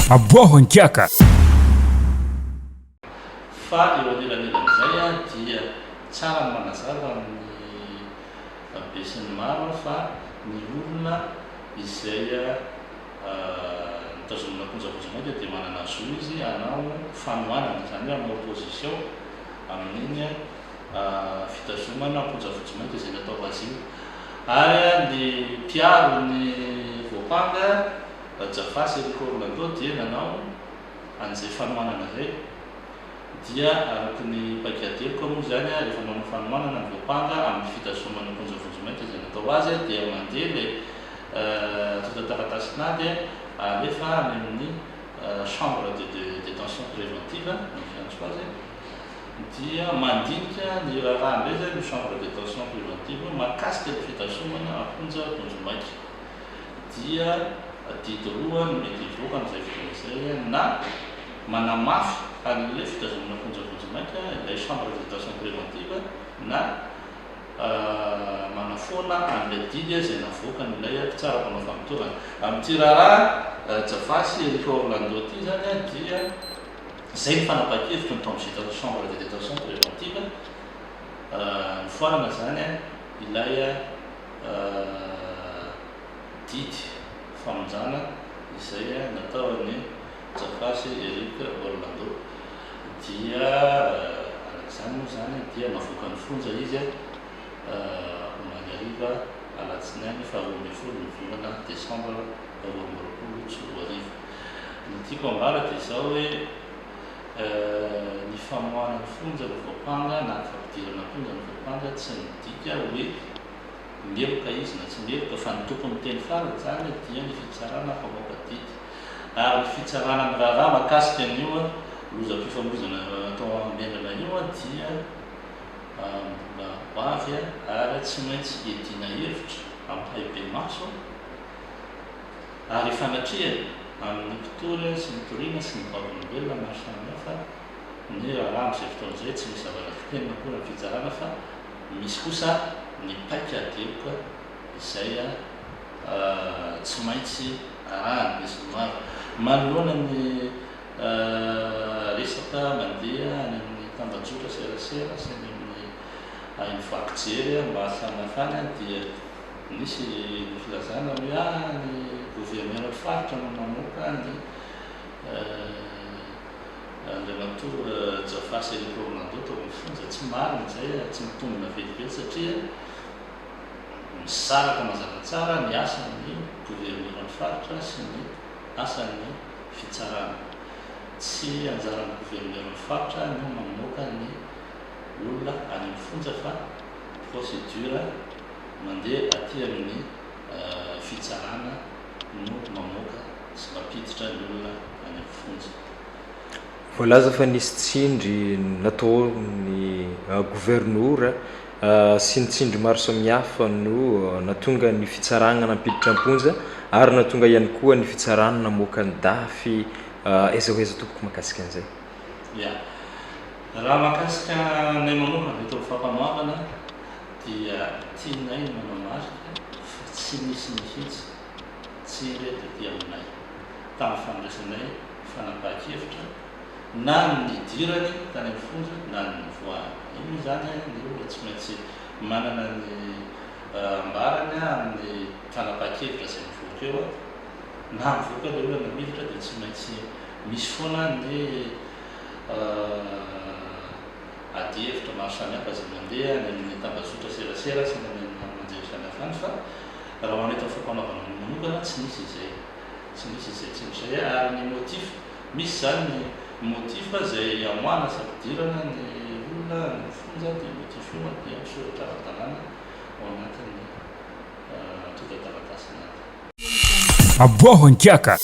Aboaho an-kiaka! Fa eo anelanelan'izay dia tsara ny manazava amin'ny besinimaro fa ny olona izay notazomina am-ponja vonjimaika dia manana zo izy hanao fanohanana, izany hoe hanao opposition amin'iny fitazomana am-ponja vonjimaika izay natao azy io. Ary ny mpiaro ny voampanga, Jafasy Eric Orlando dia nanao an'izay fanohanana izay. Dia araka ny paikady heloka moa izany, rehefa manao fanohanana ny voampanga amin'ny fitazomana am-ponja vonjimaika izay natao azy dia mandeha ilay antontan-taratasin'ady alefa any amin'ny chambre de détention préventive ny fiantso azy. Dia mandinika ny raharaha indray izay ny chambre de détention préventive mahakasika ny fitazomana am-ponja vonjimaika. Dia didy roa no mety hivoaka amin'izay fotoana izay, na manamafy an'ilay fitazomana am-ponja vonjimaika ilay chambre de détention préventive na manafoana an'ilay didy izay navoakan'ilay mpitsara mpanao famotorana. Amin'ity raharaha Jafasy Eric Orlando ity izany dia Izay ny fanapahan-kevitry ny tao amin'ny chambre de détention préventive, nofoanana izany ilay didy famonjana izay natao an'i Jafasy Eric Orlando. Dia araka izany moa izany dia navoakan'ny fonja izy omaly hariva alatsinainy faha 12 ny volana desambra 2022. Ny tiako ambara dia izao hoe ny famoahana ny fonja ny voampanga na ny fampidirana am-ponja ny voampanga tsy midika hoe meloka izy na tsy meloka fa ny tompon'ny teny farany izany dia ny fitsarana mpamoaka didy ary ny fitsarana ny raharaha mahakasika an'io lozam-pifamoivoizana atao Ambendrana io dia mbola ho avy ary tsy maintsy hiadiana hevitra ampahibemaso Ary ifanatrehany amin'ny mpitory sy ny toriana sy ny vavolombelona maro samihafa ny raharaha amin'izay fotoana izay, tsy misy zavatra fitenina akory amin'ny fitsarana fa misy kosa ny paika ady heloka izay tsy maintsy arahan'ny besinimaro. Manoloana ny resaka mandeha any amin'ny tambajotra serasera sy any amin'ny haino vaky jery maro samihafa any dia Nisy ny filazana hoe ah ny governeran'ny faritra no namoaka ny Andriamatoa Jafasy Eric Orlando tao amin'ny fonja. Tsy marina izay ary tsy mitombina velively satria misaraka mazava tsara ny asan'ny governeran'ny faritra sy ny asan'ny fitsarana. Tsy anjaran'ny governeran'ny faritra no mamoaka ny olona any amin'ny fonja fa procédure mandeha aty amin'ny fitsarana no mamoaka sy mampiditra ny olona any amin'ny fonja. Voalaza fa nisy tsindry nataon'ny governora sy ny tsindry maro samihafa no nahatonga ny fitsarana nampiditra am-ponja ary nahatonga ihany koa ny fitsarana namoaka ny dafy. Aiza ho aiza tompoko mahakasika an'izay? Ya. Raha mahakasika anay manokana eto amin'ny fampanoavana dia tianay ny manamarika fa tsy nisy mihitsy tsindry taty aminay tamin'ny fandraisanay fanapahan-kevitra na ny nidirany tany amin'ny fonja na ny nivoahany. Io moa izany ny olona tsy maintsy manana ny ambarany amin'ny fanapahan-kevitra izay mivoaka eo na mivoaka ilay olona na miditra dia tsy maintsy misy foana ny adihevitra maro samihafa izay mandeha any amin'ny tambajotra serasera sy any amin'ny haino aman-jery samihafa any fa raha ho an'ny eto amin'ny fampanaovana manokana tsy nisy izay tsy nisy izay tsindry izay ary ny motif misy izany ny motif izay amoahana sy ampidirana ny olona any amin'ny fonja dia motif io dia misoratra ara-dalàna ao anatin'ny antontan-taratasin'ady. Aboaho an-kiaka!